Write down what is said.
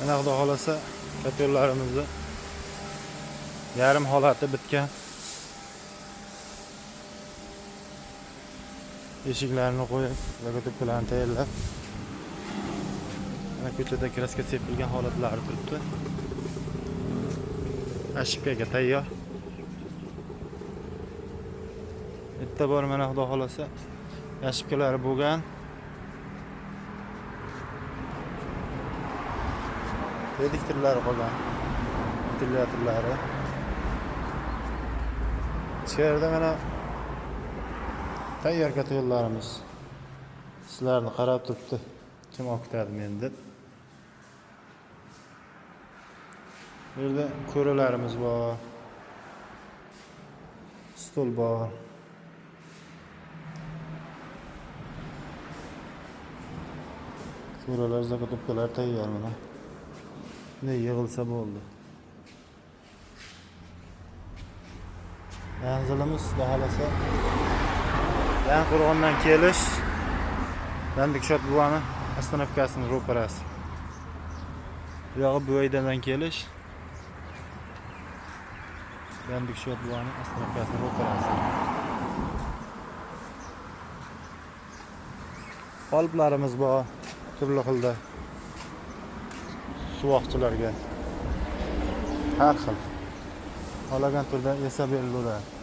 Mana xudo xohlasa kotellarimizni yarim holati bitgan. Eshiklarni qo'yib, logotiplarni tayyorlab. Mana ko'chada kraska sepilgan holatlari turibdi. Ashibkaga tayyor. Bitta bor mana xudo xohlasa yashibkalari bo'lgan. Reduktorlari qolgan. Ventilyatorlari. Ichkarida mana tayyor kotellarimiz. Sizlarni qarab turibdi. Kim olib meni deb. Bu yerda ko'ralarimiz bor. Stol bor. Ko'ralar, zakotopkalar tayyor mana. Bunday yig'ilsa bo'ldi. Manzilimiz xudo xohlasa Yangiqo'rg'ondan kelish Dandikshot buvani ostanovkasini ro'parasi. Bu yog'i Buvaydadan kelish Dandikshot buvani ostanovkasini ro'parasi. Qoliplarimiz bor turli xilda. Suvoqchilarga har xil xohlagan turda yasab berilaveradi.